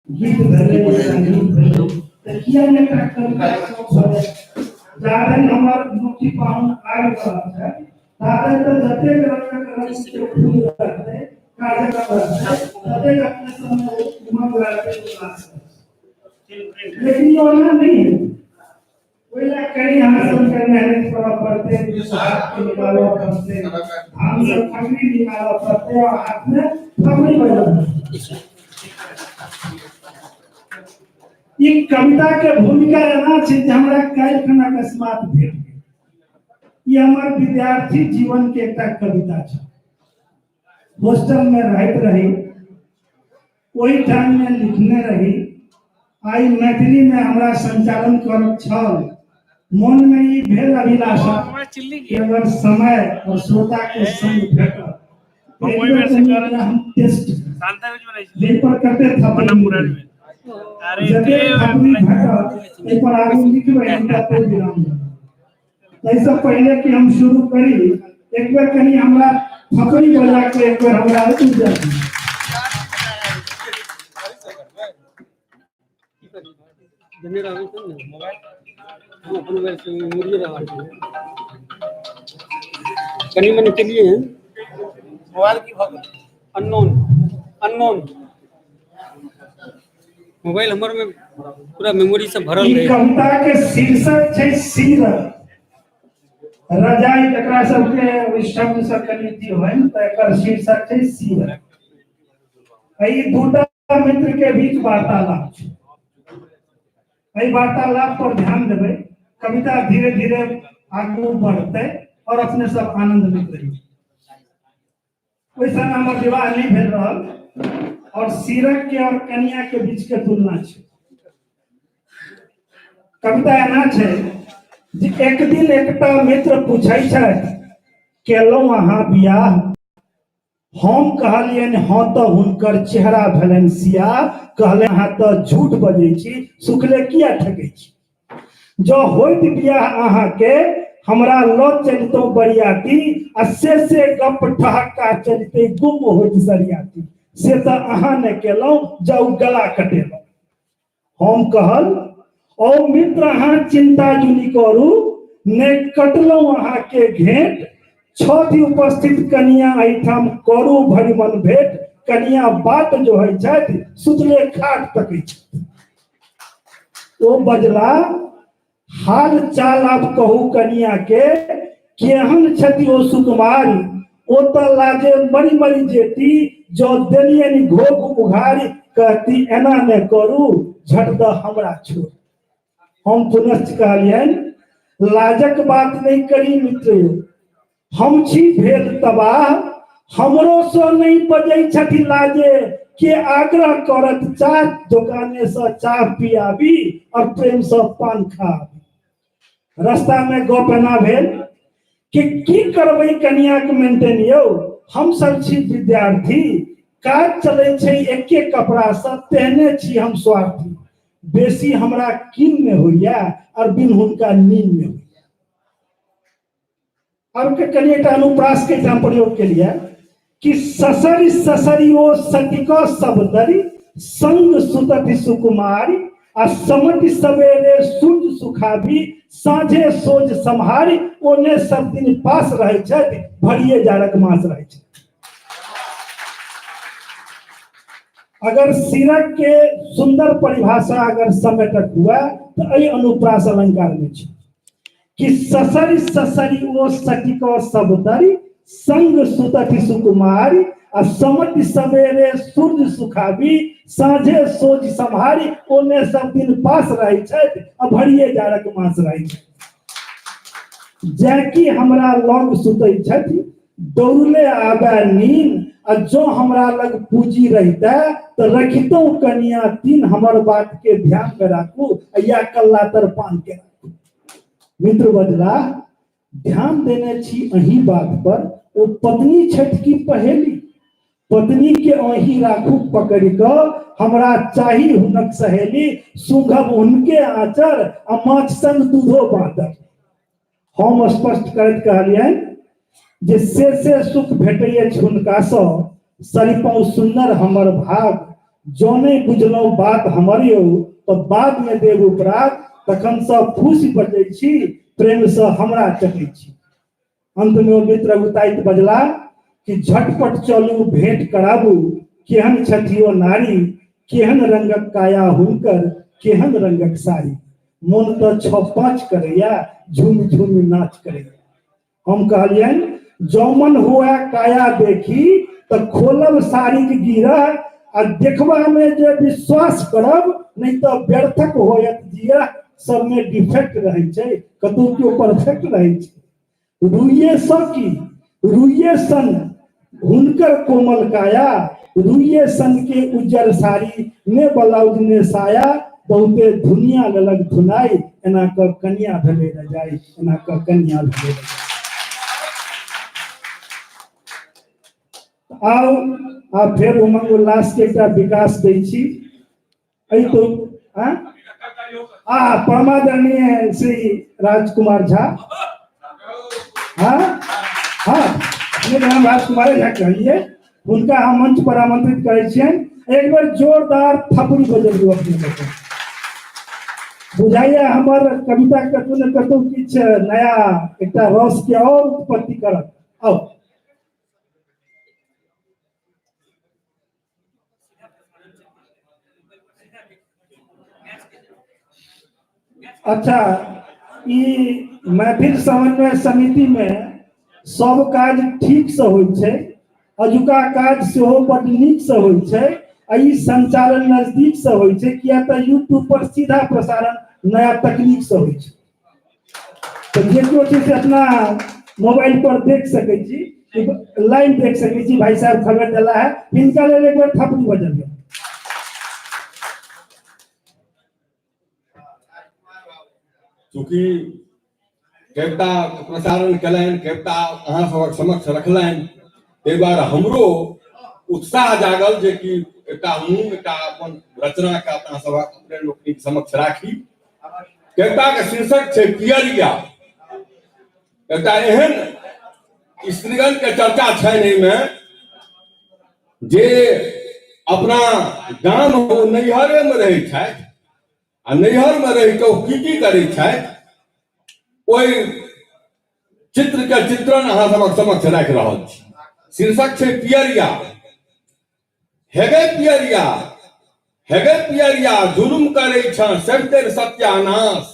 गीत भेलै, संगीत भेलै, तऽ किया नहि एकटा कविता सेहो भऽ जाय? जाधरि हमर मुख्य पाहुन आबि रहल छै ताधरि तऽ जतेक रंगक रंग के फूल रहतै, कार्यक्रम रहतै, ततेक अपने सबमे उमंग रहतै, उल्लास रहतै। लेकिन ई ओना नहि है। ओहि लए कनि अहाँ सबके मेहनत करऽ पड़तै, हाथ के निकालऽ पड़तै, धान से थपड़ी निकालऽ पड़तै और हाथ में थपड़ी बजबऽ पड़तै। ई कविता के भूमिका एना छै जे हमरा काल्हि खन अकस्मात भेट गेल। ई हमर विद्यार्थी जीवन के एकटा कविता छै। हॉस्टल में रहैत रही, ओहि टाइम में लिखने रही। आइ मैथिली में हमरा संचालन करब छल, मन में ई भेल अभिलाषा कि अगर समय और श्रोता के संग भेटत हम ओहि बेर से करल हम टेस्ट शांतागंज में रहै जाहि पर कते थपड़ी छलियै मुरारी में। अरे जते थपड़ी भेटत एहि पर आगू लिखबै, हम तते विराम देबै। ताहिसँ पहिले कि हम शुरू करी, एक बेर कनि हमरा थपड़ी बजा के एक बेर हमरा ऊर्जा दिअ। देने रहबै तब ने हम अपन मोबाइल से मेमोरी रहल कनि मनि केलिए हन। मोबाइल की भऽ गेल? अननोन अननोन मोबाइल हमर में पूरा मेमोरी सब भरल ई रहे। कविता के शीर्षक छै सीरक रजाई। एकरा सबके ओहि शब्द से कनि अथी होइन, तऽ एकर शीर्षक छै सीरक। एहि दूटा मित्र के बीच वार्तालाप छै। एहि वार्तालाप पर ध्यान देबै, कविता धीरे धीरे आगू बढ़तै और अपने सब आनंद रही। ओहि समय हमर विवाह नहि भेल रहल और सीरक के और कनिया के बीच के तुलना छै। कविता एना छै जे एक दिन एकटा मित्र पूछै छथि, केलहुँ अहाँ बियाह? हम कहलियनि हँ, तऽ हुनकर चेहरा भेलनि सियाह। कहलनि, अहाँ तऽ झूठ बजै छी, सुखले किया ठकै छी? जँ होइत बियाह अहाँके, हमरा लऽ चलितहुँ बरियाती आ से से गप ठहक्का चलिते, गुम होइत सरियाती। से तऽ अहाँ ने केलहुँ, जाउ गला कटेलहुँ। हम कहल, ओ मित्र, अहाँ चिंता जुनी करू, ने कटलहुँ अहाँके घेंट। छथि उपस्थित कनिया एहिठाम, करू भरि मन भेट। कनिया बाट जो होइ छथि, सुतले खाट तकै छथि। ओ बजला, हाल चाल आब कहू कनिया के, केहन छथि ओ सुकुमारी? ओ तऽ लाजे मरि मरि जेती, जँ देलियनि घोघ उघारि। कहती, एना ने करू, झट दऽ हमरा छोड़। हम पुनश्च कहलियनि, लाजक बात नहि करी मित्र, हम छी भेल तबाह। हमरो सँ नहि बजै छथि लाजे, के आग्रह करत चाह दोकाने सँ चाह पियाबी और प्रेम सँ पान खाबी। रास्ता में गप एना भेल कि की करबै कनियाक मेंटेन यौ, हम सब छी विद्यार्थी, काज चलै छै एके कपड़ा सँ, तेहने छी हम स्वार्थी। बेसी हमरा कीन नहि होइया और बिन हुनका नीन नहि होइया। अब के कनि एकटा अनुप्रास के एहिठाम प्रयोग केलिए कि ससरि ससरि ओ सटिक सब दरी, संग सुतति सुकुमारी आ समति सवेरे सूर्य सुखाबी, साँझे सोझ सम्हारी। ओने सब दिन पास रहै छथि, भरिए जाड़क मास रहै छथि। अगर सिरक के सुंदर परिभाषा अगर समेटक हुए तो एहि अनुप्रास अलंकार में छै कि ससरि ससरि ओ सटिक सब दरी, संग सुतथि सुकुमारी आ समति सवेरे सूर्य सुखाबी, साँझे सोझ सम्हारी। ओने सब दिन पास रहै छथि आ भरिए जाड़क मास रहै छथि। जैकि हमरा लग सुतै छथि, दौड़ले आबे नीन आ जँ हमरा लग पूँजी रहितै तऽ रखितहुँ कनिया तीन। हमर बात के ध्यान में राखू आ या कल्ला तर पान के राखू। मित्र बजला, ध्यान देने छी अही बात पर, ओ पत्नी छथि की पहेली? पत्नी के अही राखू पकड़ि कऽ, हमरा चाही हुनक सहेली। सुंघब हुनके आँचर आ माछ संग दूधो बाँतर। हम स्पष्ट करैत कहलियनि जे से से सुख भेटै अछि हुनकासँ, सरिपहुँ सुन्नर हमर भाग। जँ नहि बुझलहुँ बात हमर यौ तऽ बादमे देब उपराग, तखनसँ फूसि बजै छी, प्रेमसँ हमरा चटै छी। अंतमे ओ मित्र उताइत बजला कि झटपट चलू भेंट कराबू, केहन छथि ओ नारी, केहन रंगक काया हुनकर, केहन रंगक साड़ी, मोन तऽ छओ पाँच करैया, झूमि झूमि नाच करैया। हम कहलियनि जँ मन हुए काया देखी तऽ खोलब साड़ीक गिरह, आ देखबा में जे विश्वास करब नहीं तऽ व्यर्थक होयत जिया। सबमे डिफेक्ट रहै छै, कतौ केओ परफेक्ट रहै छै। रुइये सँ की रुइये सन हुनकर कोमल काया, रुइये सन के उज्जर साड़ी, ने ब्लाउज ने साया, बहुते धुनिया लेलक धुनाई, एना क कनिया भेलै रजाई, एना क कनिया भेलै रजाई। आउ आ फेर उमंग उल्लास के एकटा विकास दै छी। एहि तो आ परमादरणीय श्री राजकुमार झा, हाँ हाँ हम राजकुमारे झा कहलिए, हुनका हम मंच पर आमंत्रित करै छियनि। एक बेर जोरदार थपड़ी बजबियौ अपने लोग। बुझाइए हमर कविता कतौ ने कतौ किछु नया एकटा रस के और उत्पत्ति करत। आउ अच्छा, ई मैथिल समन्वय समिति में सब काज ठीक से होइ छै, अजुका काज सेहो बड नीक से होइ छै, आ ई संचालन नजदीक से होइ छै, किया तऽ यूट्यूब पर सीधा प्रसारण नया तकनीक से होइ छै। तऽ जे केओ छै से अपना मोबाइल पर देख सकै छी, लाइव देख सकै छी। भाई साहब खबर देला है, हिनका लेल एक बेर थपड़ी बजबियौ। चूँकि कविता प्रसारण केलनि, कविता अहाँ सबक समक्ष रखलनि, ताहि दुआरे हमरो उत्साह जागल जे कि एकटा हमहूँ एकटा अपन रचनाके अपना सबक अपने लोकनिक समक्ष राखी। कविता के शीर्षक छै पियरिया। एकटा एहन स्त्रीगण के चर्चा छनि एहिमे जे अपना गाम ओ नैहरे मे रहै छथि, आ नैहर मे रहि कऽ ओ की की करै छथि, ओहि चित्र के चित्रण अहाँ सबक समक्ष राखि रहल छी। शीर्षक छै पियरिया। हेगे पियरिया, हेगे पियरिया, जुलुम करै छ सबतेर सत्यानाश।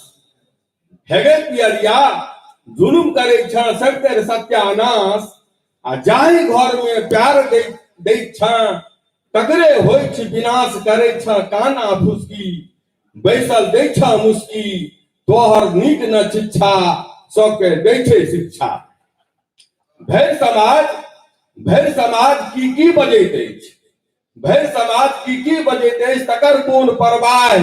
हेगे पियरिया, जुलुम करै छ सबतेर सत्यानाश। आ जाहि घर में प्यार दै दै छ तकरे होइ छ विनाश। करै छ काना फुसकी, बैसल दै छ मुस्की, तोहर नीक न शिक्षा, सबके दै छै शिक्षा। भरि समाज, भरि समाज की की बजैत अछि, भरि समाज की की बजैत अछि, तकर कोन परवाह।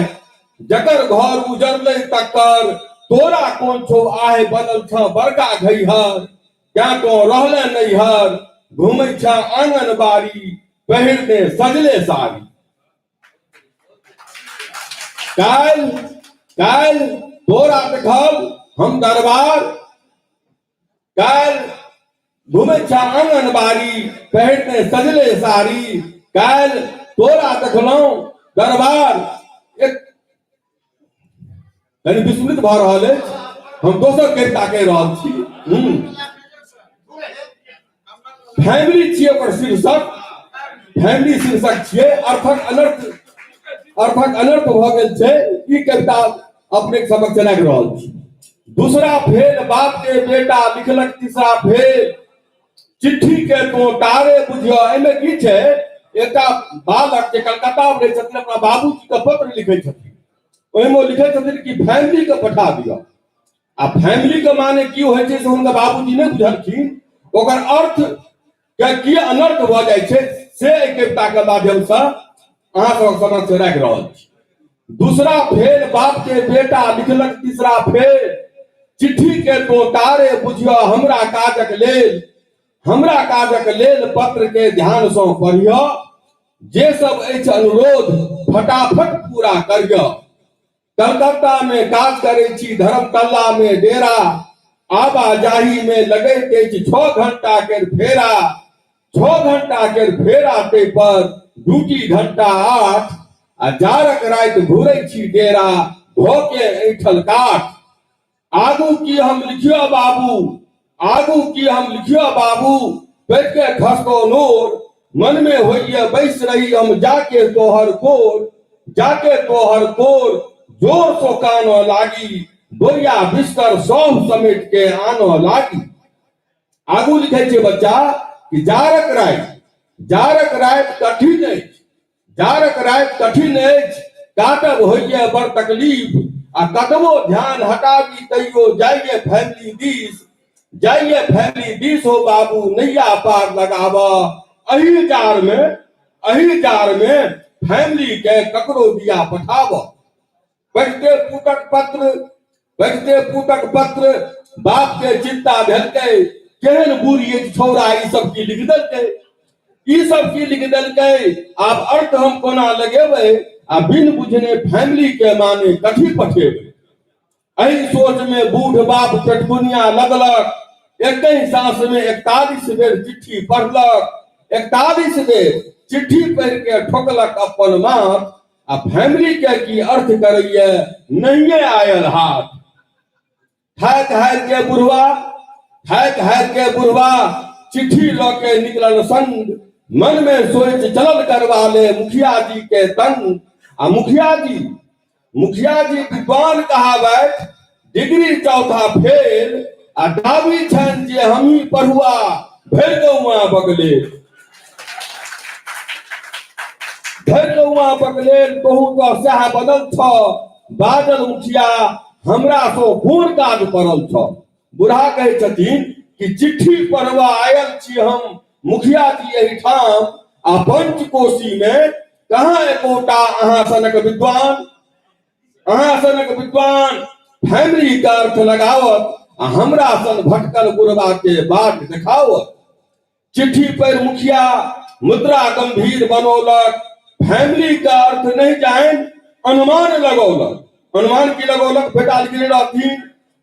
जकर घर उजरलै तकर तोरा कोन छौ आहे। बनल छ बड़का घैहर, क्या तो रहले नैहर। घुमै छ आंगन बाड़ी, पहिरने सजले साड़ी। काल्हि काल्हि तोरा देखल हम दरबार, काल्हि घुमै छ आंगनबाड़ी, पहिरने सजले साड़ी। काल्हि तोरा देखलहुँ दरबार। एक कनि विस्मृत भऽ रहल अछि, हम दोसर कविता कहि रहल छी। फैमिली छियै ओकर शीर्षक, फैमिली शीर्षक छियै। अर्थक अनर्थ, अर्थक अनर्थ भऽ गेल छै। ई कविता अपने समक्ष राखि रहल छी। दूसरा फेल बाप के बेटा लिखलक तीसरा फेल, चिट्ठी के तो तारे बुझियो। एहिमे की छै, एकटा बालक जे कलकत्ता मे रहै छथिन, अपना बाबूजी के पत्र लिखै छथिन। ओहिमे ओ लिखै छथिन कि फैमिली के पठा दिअ। आ फैमिली के माने की होइ छै से हुनका बाबूजी नहि बुझलखिन। ओकर अर्थ के की अनर्थ भऽ जाइ छै से एहि कविता के माध्यम से अहाँ सबक समक्ष राखि रहल छी। दूसरा फेल बाप के बेटा लिखलक तीसरा फेल, चिट्ठी के तो तारे बुझियो। हमरा काजक लेल, हमरा काजक लेल पत्र के ध्यान सँ पढ़ियो, जे सब अछि अनुरोध फटाफट पूरा करियो। कलकत्ता में काज करै छी, धर्मतल्ला में डेरा, आवाजाही में लगैत अछि 6 घंटा के फेरा, 6 घंटा के फेरा ते पर ड्यूटी घंटा 8 आ जाड़क राति घुरै छी डेरा धो के ऐठल काठ। आगू की हम लिखियो बाबू, आगू की हम लिखियो बाबू, पेट के खसतो नोर, मन में होइए बैस रही हम जाके तोहर कोर, जाके तोहर कोर, जोर सो कानो लागी, बोरिया बिस्तर सब समेट के आनो लागी। आगू लिखै छै बच्चा कि जाड़क राति, जाड़क राति कठिन अछि, जाड़क राति कठिन अछि, काटब होइए बड़ तकलीफ, आ कतबो ध्यान हटाबी तैयो जाइए फैमिली दिस, जाइए फैमिली दिस हो बाबू नैया पार लगाब, एही जाड़ में, एही जाड़ में फैमिली के ककरो दिया पठाब। पढ़ते पुटक पत्र, पढ़ते पुटक पत्र, बाप के चिंता भेलकै, केहन बुढ़ी अछि छौड़ा ई सब की लिख देलकै, ई सब की लिख देलकै, आब अर्थ हम कोना लगेबै, आ बिन बुझने फैमिली के माने कथी पठेबै। एहि सोच में बूढ़ बाप चटकुनिया लगलक, एकहि सांस में 41 बेर चिट्ठी पढ़लक, 41 बेर चिट्ठी पढ़ि के ठोकलक अपन माथ, आ फैमिली के की अर्थ करैये नहिये आयल हाथ। थाक हारि के बुढ़वा, थाक हारि के बुढ़वा चिट्ठी लऽ के निकलल संग, मन में सोच चलल करवा ले मुखिया जी के तंग, आ मुखिया जी, मुखिया जी विद्वान कहावैत, डिग्री चौथा फेल, आ दाबी छनि जे हमही पढ़ुआ भरि गौआ बगले, भरि गौआ बगले, तोहू तऽ सएह बनल छ, बाजल मुखिया हमरा सो कोन काज पड़ल छ। बूढ़ा कहै छथिन कि चिट्ठी पढ़वा आयल छी हम मुखिया जी एहिठाम, आ पंचकोशी में कहाँ एकोटा अहाँ सनक विद्वान, अहाँ सनक विद्वान फैमिली के अर्थ लगावत, आ हमरा सन भटकल बुढ़वा के बाट देखावत। चिट्ठी पर मुखिया मुद्रा गंभीर बनौलक, फैमिली के अर्थ नहीं जान अनुमान लगौलक। अनुमान की लगौलक? बेटा लिखने रहथिन